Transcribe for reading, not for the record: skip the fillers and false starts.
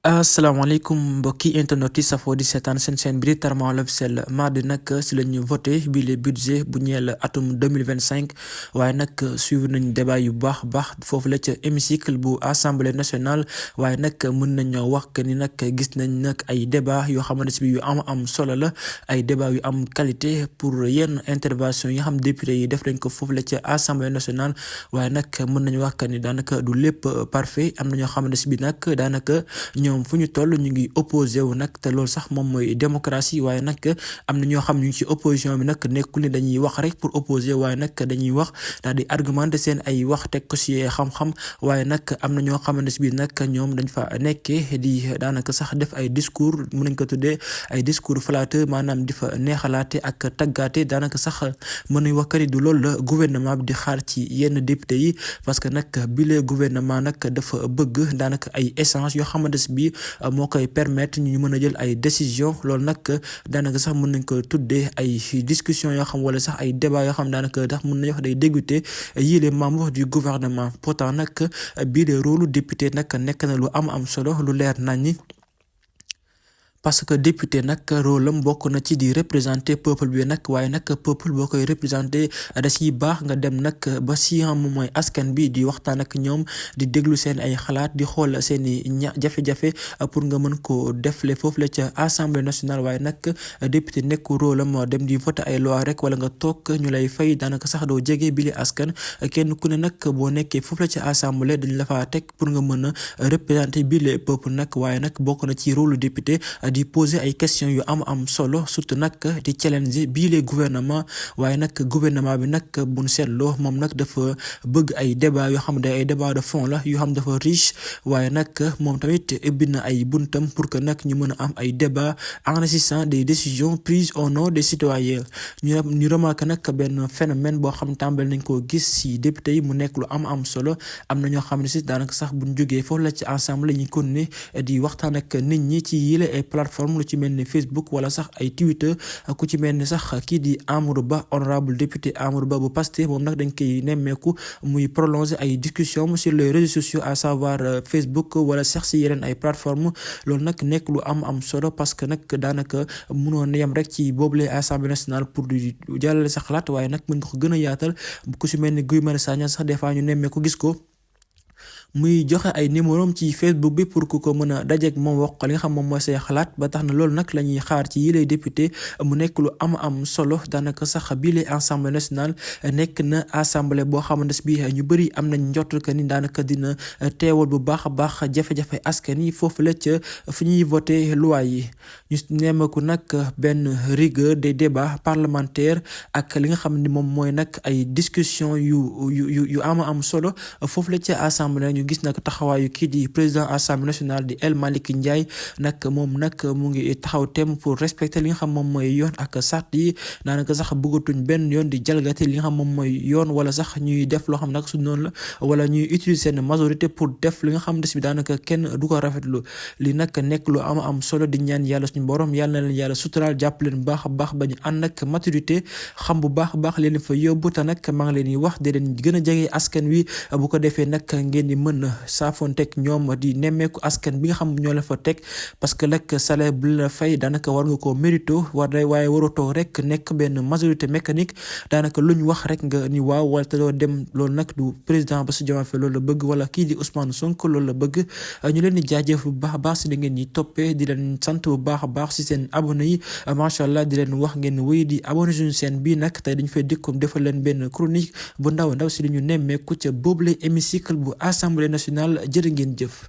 asalaamaaleykum mbokki internet yi safoo di seetaan seen chaîne bi di Tharma Officiel mardi nag si la ñu voté bi le budget bu ñeel atum 2025 waaye nag suivre nañ débat yu baax foofu la ca hémicycle bu assemblée nationale waaye nag mën nañoo wax que ni nag gis nañ nag ay débat yoo xamante bi yu am solo la ay débat yu am qualité pour yenn intervention yi nga xam député yi def nañ ko foofu la ca assemblée nationale waaye nag mën nañu wax que ni daanaka du lépp parfait am na ñoo xamante bi nag daanaka ñoom fu ñu toll ñu ngi opposé wu nag te loolu sax moom mooy démocratie waaye nag am na ñoo xam ñu ngi ci opposition bi nag nekkul ni dañuy wax rek pour opposer waaye nag dañuy wax daal di argumenter seen ay wax teg ko ci xam-xam waaye nag am na ñoo xamante ne bii nag ñoom dañ fa nekkee di daanaka sax def ay discours mën nañ ko tuddee ay discours flatteur maanaam di fa neexalaate ak taggaate daanaka sax mën nañ wax que du loolu la gouvernement bi di xaar ci yenn député yi parce que nag bile gouvernement nag dafa bëgg daanaka ay échange yoo xamante bi moo koy permettre ñu mën a jël ay décision loolu nag daanaka sax mën nañ ko tuddee ay discussion yoo xam wala sax ay débat yoo xam daanaka tax mën nañu wax day dégoûter yii les membres du gouvernement pourtant nag bii de rôle député nag nekk na lu am solo lu leer nañ parce que député nag rôle am bokk na ci di représenter peuple bi nag waaye nag peuple boo koy représenter da ciy baax nga dem nag ba si moom mooy askan bi di waxtaan ak ñoom di déglu seen ay xalaat di xool seen i jafe-jafe pour nga mën ko defle foofu la ca assemblée nationale waaye nag député nekk rôle am dem di voter ay loi rek wala nga toog ñu lay fay daanaka sax doo jege bile askan kenn ku ne nag boo nekkee foofu la ca assemblée dañ la faa teg pour nga mën a représenter bile peuple nag waaye nag bokk na ci rôle député di poser ay questions yu am solo surtout nag di challenger bii les gouvernement waaye nag gouvernement bi nag buñ seetloo moom nag dafa bëgg ay débat yoo xam ne ay débat de fond la yoo xam dafa riche waaye nag moom tamit ubbi na ay buntam pour que nag ñu mën a am ay débat enrichissant des décisions prises au nom des citoyens ñu remarqué nag benn phénomène boo xam tàmbali nañ koo gis ci député yi mu nekk lu am solo am na ñoo xam ne si daanaka sax buñ jógee foofu la ci ensemble ñu continuer di waxtaan ak nit ñi ci yile ay plateforme lu ci mel ni Facebook wala sax ay Twitter ku ci mel ni sax kii di Amadou Ba honorable député Amadou Ba bu Pastef moom nag dañ koy nemmeeku muy prolonger ay discussions sur les réseaux sociaux à savoir Facebook wala sax si yeneen ay plateforme loolu nag nekk lu am solo parce que nag daanaka mënoon yem rek ci boobule assemblée nationale pour di jàllale sa xalaat waaye nag mën nga ko gën a yaatal ku ci mel ni Guy Marius Sagna sax des fois ñu nemmeeku gis ko muy joxe ay numéro ci Facebook bi pour ku ko mën a dajeek moom wax li nga xam moom mooy say xalaat ba tax na loolu nag la ñuy xaar ci yile député mu nekk lu am solo daanaka sax bii la assemblée nationale nekk na assemblée boo xamante bi ñu bëri am nañ njort que ni daanaka dina teewal bu baax a baax jafe-jafe askan yi foofu la ca fu ñuy voté loi yi ñu nemmeeku nag benn rigueur des débats parlementaires ak li nga xam ni moom mooy nag ay discussion yu am solo foofu la ca assemblée ñu gis nag taxawaayu kii di président assemblée nationale di El Malick Ndiaye nag moom nag mu ngi taxaw tem pour respecter li nga xam moom mooy yoon ak sart yi daanaka sax bëggatuñ benn yoon di jalgati li nga xam moom mooy yoon wala sax ñuy def loo xam nag su noonu la wala ñuy utiliser seen majorité pour def li nga xam des bi daanaka kenn du ko rafetlu li nag nekk lu am solo di ñaan yàlla suñu borom yàlla na leen yàlla suturaal jàpp leen baax a baax ba ñu ànd ak maturité xam bu baax a baax leen fa yóbbu te nag maa ngi leen di wax di leen gën a jege askan wi bu ko defee nag ngeen di mën saafoonteeg ñoom di nemmeeku askan bi nga xam ñoo la fa teg parce que nag salaire bu la fay daanaka war nga koo mérito waaye waratoo rek nekk benn majorité mécanique daanaka lu ñu wax rek nga ni waaw wala te doo dem loolu nag du président Bassirou Diomaye Faye loolu la bëgg wala kii di Ousmane Sonko loolu la bëgg ñu leen di jaajëf bu baax a baax si da ngeen ñi toppee di leen sant bu baax a baax si seen abonné yi macha allah di leen wax ngeen wéy di abonné suñu seen bii nag tey dañu fay dikkoom defal leen benn chronique bu ndaw si li ñu nemmeeku ca boobule hémicycle bu assemblée nationale jërë ngeen jëf